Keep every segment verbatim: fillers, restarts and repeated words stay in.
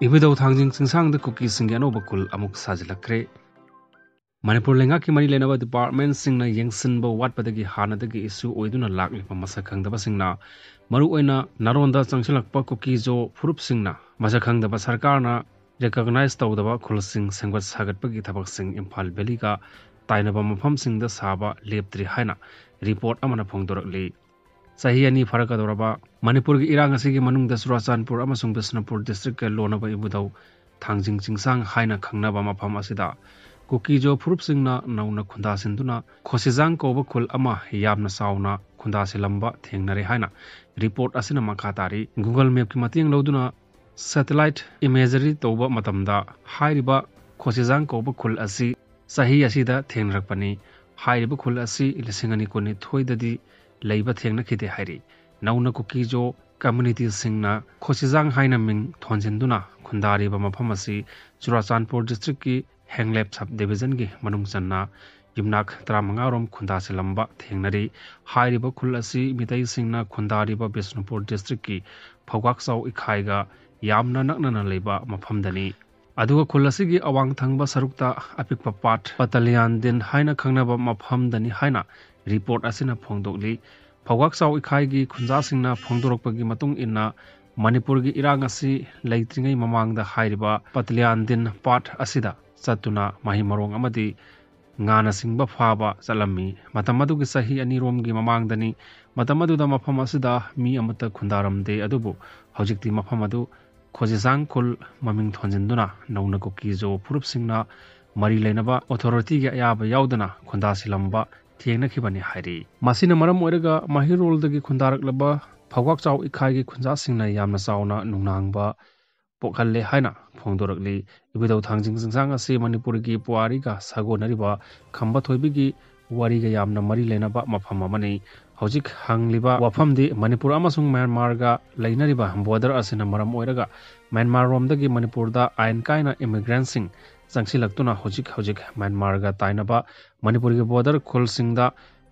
ꯏꯕꯨꯙꯧ ꯊꯥꯡꯖꯤꯡ ꯆꯤꯡꯁꯥꯡꯗ ꯀꯨꯀꯤꯁꯤꯡꯒꯤ ꯑꯅꯧꯕ ꯈꯨꯜ ꯑꯃꯨꯛ ꯁꯥꯖꯤꯜꯂꯛꯈ꯭ꯔꯦ꯫ ꯃꯅꯤꯄꯨꯔ ꯂꯩꯉꯥꯛꯀꯤ ꯃꯔꯤ ꯂꯩꯅꯕ ꯗꯤꯄꯥꯔꯠꯃꯦꯟꯁꯤꯡꯅ ꯌꯦꯡꯁꯤꯟꯕ ꯋꯥꯠꯄꯗꯒꯤ ꯍꯥꯟꯅꯗꯒꯤ ꯏꯁꯨ ꯑꯣꯏꯗꯨꯅ ꯂꯥꯛꯂꯤꯕ ꯃꯁꯛ ꯈꯪꯗꯕꯁꯤꯡꯅ, ꯃꯔꯨꯑꯣꯏꯅ ꯅꯥꯔꯣꯟꯗ ꯆꯪꯁꯤꯜꯂꯛꯄ ꯀꯨꯀꯤꯖꯣ ꯐꯨꯔꯨꯞꯁꯤꯡꯅ, ꯃꯁꯛ ꯈꯪꯗꯕ ꯁꯔꯀꯥꯔꯅ ꯔꯤꯀꯣꯒꯅꯥꯏꯖ ꯇꯧꯗꯕ ꯈꯨꯜꯁꯤꯡ ꯁꯦꯝꯒꯠ ꯁꯥꯒꯠꯄꯒꯤ ꯊꯕꯛꯁꯤꯡ ꯏꯝꯐꯥꯜ ꯚꯦꯂꯤꯒ ꯇꯥꯏꯅꯕ ꯃꯐꯝꯁꯤꯡꯗ ꯁꯥꯕ ꯂꯦꯞꯇ꯭ꯔꯤ ꯍꯥꯏꯅ ꯔꯤꯄꯣꯔꯠ ꯑꯃꯅ ꯐꯣꯡꯗꯣꯔꯛꯂꯤ꯫ ꯆꯍꯤ ꯑꯅꯤ ꯐꯥꯔꯛꯀꯗꯧꯔꯕ ꯃꯅꯤꯄꯨꯔꯒꯤ ꯏꯔꯥꯡ ꯑꯁꯤꯒꯤ ꯃꯅꯨꯡꯗ ꯆꯨꯔꯥꯆꯥꯟꯄꯨꯔ ꯑꯃꯁꯨꯡ ꯕꯤꯁꯅꯨꯄꯨꯔ ꯗꯤꯁꯇ꯭ꯔꯤꯛꯀ ꯂꯣꯟꯅꯕ ꯏꯕꯨꯙꯧ ꯊꯥꯡꯖꯤꯡ ꯆꯤꯡꯁꯥꯡ ꯍꯥꯏꯅ ꯈꯪꯅꯕ ꯃꯐꯝ ꯑꯁꯤꯗ ꯀꯨꯀꯤꯖꯣ ꯐꯨꯔꯨꯞꯁꯤꯡꯅ ꯅꯧꯅ ꯈꯨꯟꯗꯥꯁꯤꯟꯗꯨꯅ ꯈꯣꯁꯤꯖꯥꯡ ꯀꯧꯕ ꯈꯨꯜ ꯑꯃ ꯌꯥꯝꯅ ꯆꯥꯎꯅ ꯈꯨꯟꯗꯥꯁꯤꯜꯂꯝꯕ ꯊꯦꯡꯅꯔꯦ ꯍꯥꯏꯅ ꯔꯤꯄꯣꯔꯠ ꯑꯁꯤꯅ ꯃꯈꯥ ꯇꯥꯔꯤ꯫ Google Map-ꯀꯤ ꯃꯇꯦꯡ ꯂꯧꯗꯨꯅ ꯁꯦꯇꯦꯂꯥꯏꯠ ꯏꯃꯦꯖꯔꯤ ꯇꯧꯕ ꯃꯇꯝꯗ ꯍꯥꯏꯔꯤꯕ ꯈꯣꯁꯤꯖꯥꯡ ꯀꯧꯕ ꯈꯨꯜ ꯑꯁꯤ ꯆꯍꯤ ꯑꯁꯤꯗ ꯊꯦꯡꯅꯔꯛꯄꯅꯤ꯫ ꯍꯥꯏꯔꯤꯕ ꯈꯨꯜ ꯑꯁꯤ ꯂꯤꯁꯤꯡ ꯑꯅꯤ ꯀꯨꯟꯅꯤꯊꯣꯏꯗꯗꯤ ꯂꯩꯕ ꯊꯦꯡꯅꯈꯤꯗꯦ ꯍꯥꯏꯔꯤ꯫ ꯅꯧꯅ ꯀꯨꯀꯤꯖꯣ ꯀꯝꯃ꯭ꯌꯨꯅꯤꯇꯤꯁꯤꯡꯅ ꯈꯣꯁꯤꯖꯥꯡ ꯍꯥꯏꯅ ꯃꯤꯡ ꯊꯣꯟꯖꯤꯟꯗꯨꯅ ꯈꯨꯟꯗꯥꯔꯤꯕ ꯃꯐꯝ ꯑꯁꯤ ꯆꯨꯔꯥꯆꯥꯟꯄꯨꯔ ꯗꯤꯁꯇ꯭ꯔꯤꯛꯀꯤ ꯍꯦꯡꯂꯦꯞꯁꯞ ꯗꯤꯕꯤꯖꯟꯒꯤ ꯃꯅꯨꯡ ꯆꯟꯅ ꯌꯨꯝꯅꯥꯛ ꯇꯔꯥꯃꯉꯥ ꯔꯣꯝ ꯈꯨꯟꯗꯥꯁꯤꯜꯂꯝꯕ ꯊꯦꯡꯅꯔꯤ꯫ ꯍꯥꯏꯔꯤꯕ ꯈꯨꯜ ꯑꯁꯤ ꯃꯤꯇꯩꯁꯤꯡꯅ ꯈꯨꯟꯗꯥꯔꯤꯕ ꯕꯤꯁꯅꯨꯄꯨꯔ ꯗꯤꯁꯇ꯭ꯔꯤꯛꯀꯤ ꯐꯧꯒꯥꯛꯆꯥꯎ ꯏꯈꯥꯏꯒ ꯌꯥꯝꯅ ꯅꯛꯅꯅ ꯂꯩꯕ ꯃꯐꯝꯗꯅꯤ꯫ ꯑꯗꯨꯒ ꯈꯨꯜ ꯑꯁꯤꯒꯤ ꯑꯋꯥꯡ ꯊꯪꯕ ꯁꯔꯨꯛꯇ ꯑꯄꯤꯛꯄ ꯄꯥꯠ ꯄꯇꯂꯤꯌꯥꯟꯗꯤꯟ ꯍꯥꯏꯅ ꯈꯪꯅꯕ ꯃꯐꯝꯗꯅꯤ ꯍꯥꯏꯅ ꯔꯤꯄꯣꯔꯠ ꯑꯁꯤꯅ ꯐꯣꯡꯗꯣꯛꯂꯤ꯫ ꯐꯧꯒꯥꯛꯆꯥꯎ ꯏꯈꯥꯏꯒꯤ ꯈꯨꯟꯖꯥꯁꯤꯡꯅ ꯐꯣꯡꯗꯣꯔꯛꯄꯒꯤ ꯃꯇꯨꯡ ꯏꯟꯅ, ꯃꯅꯤꯄꯨꯔꯒꯤ ꯏꯔꯥꯡ ꯑꯁꯤ ꯂꯩꯇ꯭ꯔꯤꯉꯩ ꯃꯃꯥꯡꯗ ꯍꯥꯏꯔꯤꯕ ꯄꯇꯂꯤꯌꯥꯟꯗꯤꯟ ꯄꯥꯠ ꯑꯁꯤꯗ ꯆꯠꯇꯨꯅ ꯃꯍꯩ ꯃꯔꯣꯡ ꯑꯃꯗꯤ ꯉꯥꯅꯆꯤꯡꯕ ꯐꯥꯕ ꯆꯠꯂꯝꯃꯤ꯫ ꯃꯇꯝ ꯑꯗꯨꯒꯤ ꯆꯍꯤ ꯑꯅꯤꯔꯣꯝꯒꯤ ꯃꯃꯥꯡꯗꯅꯤ꯫ ꯃꯇꯝ ꯑꯗꯨꯗ ꯃꯐꯝ ꯑꯁꯤꯗ ꯃꯤ ꯑꯃꯠꯇ ꯈꯨꯟꯗꯥꯔꯝꯗꯦ, ꯑꯗꯨꯕꯨ ꯍꯧꯖꯤꯛꯇꯤ ꯃꯐꯝ ꯑꯗꯨ ꯈꯣꯖꯤꯁꯥꯡ ꯈꯨꯜ ꯃꯃꯤꯡ ꯊꯣꯟꯖꯤꯟꯗꯨꯅ ꯅꯧꯅ ꯀꯨꯀꯤꯖꯣ ꯐꯨꯔꯨꯞꯁꯤꯡꯅ ꯃꯔꯤ ꯂꯩꯅꯕ ꯑꯣꯊꯣꯔꯤꯇꯤꯒꯤ ꯑꯌꯥꯕ ꯌꯥꯎꯗꯅ ꯈꯨꯟꯗꯥꯁꯤꯜꯂꯝꯕ ꯊꯦꯡꯅꯈꯤꯕꯅꯤ ꯍꯥꯏꯔꯤ꯫ ꯃꯁꯤꯅ ꯃꯔꯝ ꯑꯣꯏꯔꯒ ꯃꯍꯩꯔꯣꯜꯗꯒꯤ ꯈꯨꯟꯗꯥꯔꯛꯂꯕ ꯐꯧꯒꯥꯛꯆꯥꯎ ꯏꯈꯥꯏꯒꯤ ꯈꯨꯟꯖꯥꯁꯤꯡꯅ ꯌꯥꯝꯅ ꯆꯥꯎꯅ ꯅꯨꯡꯅꯥꯡꯕ ꯄꯣꯛꯍꯜꯂꯦ ꯍꯥꯏꯅ ꯐꯣꯡꯗꯣꯔꯛꯂꯤ꯫ ꯏꯕꯨꯙꯧ ꯊꯥꯡꯖꯤꯡ ꯆꯤꯡꯁꯥꯡ ꯑꯁꯤ ꯃꯅꯤꯄꯨꯔꯒꯤ ꯄꯨꯋꯥꯔꯤꯒ ꯁꯥꯒꯣꯟꯅꯔꯤꯕ ꯈꯝꯕ ꯊꯣꯏꯕꯤꯒꯤ ꯋꯥꯔꯤꯒ ꯌꯥꯝꯅ ꯃꯔꯤ ꯂꯩꯅꯕ ꯃꯐꯝ ꯑꯃꯅꯤ꯫ ꯍꯧꯖꯤꯛ ꯍꯪꯂꯤꯕ ꯋꯥꯐꯝꯗꯤ ꯃꯅꯤꯄꯨꯔ ꯑꯃꯁꯨꯡ ꯃ꯭ꯌꯥꯟꯃꯥꯔꯒ ꯂꯩꯅꯔꯤꯕ ꯕꯣꯔꯗꯔ ꯑꯁꯤꯅ ꯃꯔꯝ ꯑꯣꯏꯔꯒ ꯃ꯭ꯌꯥꯟꯃꯥꯔ ꯔꯣꯝꯗꯒꯤ ꯃꯅꯤꯄꯨꯔꯗ ꯑꯥꯏꯟ ꯀꯥꯏꯅ ꯏꯃꯤꯒ꯭ꯔꯦꯟꯁꯤꯡ ꯆꯪꯁꯤꯜꯂꯛꯇꯨꯅ ꯍꯧꯖꯤꯛ ꯍꯧꯖꯤꯛ ꯃ꯭ꯌꯥꯟꯃꯥꯔꯒ ꯇꯥꯏꯅꯕ ꯃꯅꯤꯄꯨꯔꯒꯤ ꯕꯣꯔꯗꯔ ꯈꯨꯜꯁꯤꯡꯗ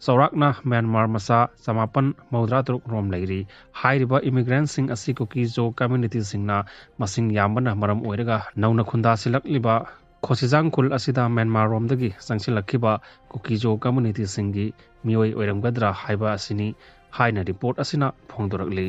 ꯆꯥꯎꯔꯥꯛꯅ ꯃ꯭ꯌꯥꯟꯃꯥꯔ ꯃꯆꯥ ꯆꯃꯥꯄꯟ ꯃꯧꯗ꯭ꯔꯥ ꯇꯔꯨꯛ ꯔꯣꯝ ꯂꯩꯔꯤ꯫ ꯍꯥꯏꯔꯤꯕ immigrantꯁꯤꯡ ꯑꯁꯤ ꯀꯨꯀꯤꯖꯣ communityꯁꯤꯡꯅ ꯃꯁꯤꯡ ꯌꯥꯝꯕꯅ ꯃꯔꯝ ꯑꯣꯏꯔꯒ ꯅꯧꯅ ꯈꯨꯟꯗꯥꯁꯤꯜꯂꯛꯂꯤꯕ ꯈꯣꯁꯤꯖꯥꯡ ꯈꯨꯜ ꯑꯁꯤꯗ ꯃ꯭ꯌꯥꯟꯃꯥꯔ ꯔꯣꯝꯗꯒꯤ ꯆꯪꯁꯤꯜꯂꯛꯈꯤꯕ ꯀꯨꯀꯤꯖꯣ communityꯁꯤꯡꯒꯤ ꯃꯤꯑꯣꯏ ꯑꯣꯏꯔꯝꯒꯗ꯭ꯔꯥ ꯍꯥꯏꯕ ꯑꯁꯤꯅꯤ ꯍꯥꯏꯅ report ꯑꯁꯤꯅ ꯐꯣꯡꯗꯣꯔꯛꯂꯤ꯫